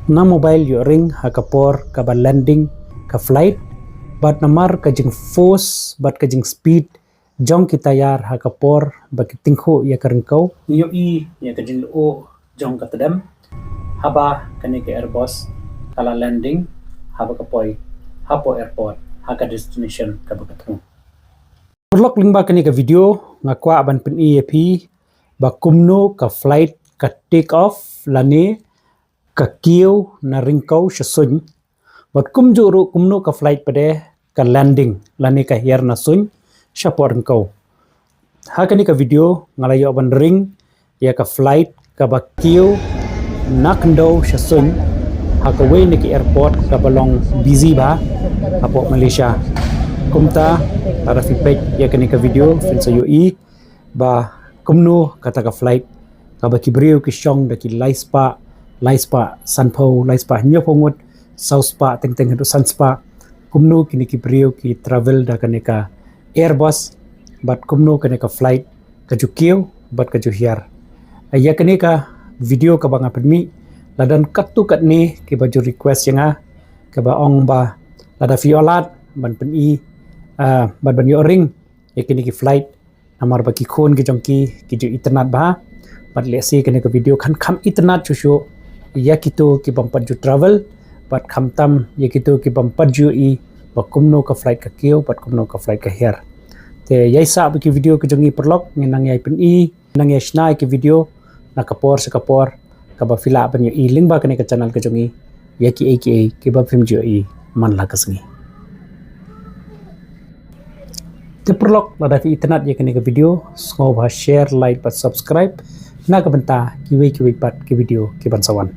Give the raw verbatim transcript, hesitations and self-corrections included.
Na mobile ïoh ring ha ka por kaba landing ka flight, bad namar ka jingforce bad ka jingspeed jong ki tayar ha ka por ba ki tyngkhuh ïa ka ryngkew, ngi ïohi ïa ka jinglyoh jong ka tdem haba kane ka Airbus ka la landing haba ka poi hapoh airport ha ka destination kaba ka thmu. Paralok, lyngba kane ka video nga kwah ban pyni ïa phi ba kumno ka flight ka take off lane ka kiew na ryngkew sha suiñ, bad kumjuh ruh kumno ka flight pat de ka landing lane ka hiar na suiñ shapoh ryngkew. Ha kane ka video nga la ïoh ban ring ïa ka flight kaba kiew na khyndew sha suiñ ha kawei na ki airport kaba long busy bha hapoh Malaysia. Kumta lada phi peit ïa kane ka video phin sa ïohi ba kumno kata ka flight kaba ki briew ki shong da ki lai spah, lai spah sanphew, lai spah hynñiewphew ngut, saw spah teng teng haduh san spah, kumno kine ki briew ki travel da kane ka Airbus, bad kumno kane ka flight ka ju kiew bad ka ju hiar. Ïa kane ka video kaba nga pynmih, la don katto katne kiba ju request ïa nga, kiba ong ba lada phi ïoh lad ban pyni, ah, bad ban ïoh ring ïa kine ki flight, namar ba ki khun ki jong ki ki ju itynnad bha. Bad lehse kane ka video kan kham itynnad shuh shuh ïa kito ki bym pat ju travel, bad khamtam ïa kito ki bym pat ju ïohi ba kumno ka flight ka kiew bad kumno ka flight ka hiar. Te ïa i sah ba ki video ki jong i, paralok, ngin nang ïa pyni, nang ïa shna ïa ki video na ka por sha ka por, kaba phi lah ban ïohi lyngba kane ka channel ka jong i ïa kiei kiei kiba phim ju ïohi man la ka sngi. Te paralok, lada phi itynnad ïa kane ka video, sngewbha share, like bad subscribe na ka bynta kiwei kiwei pat ki video kiban sa wan.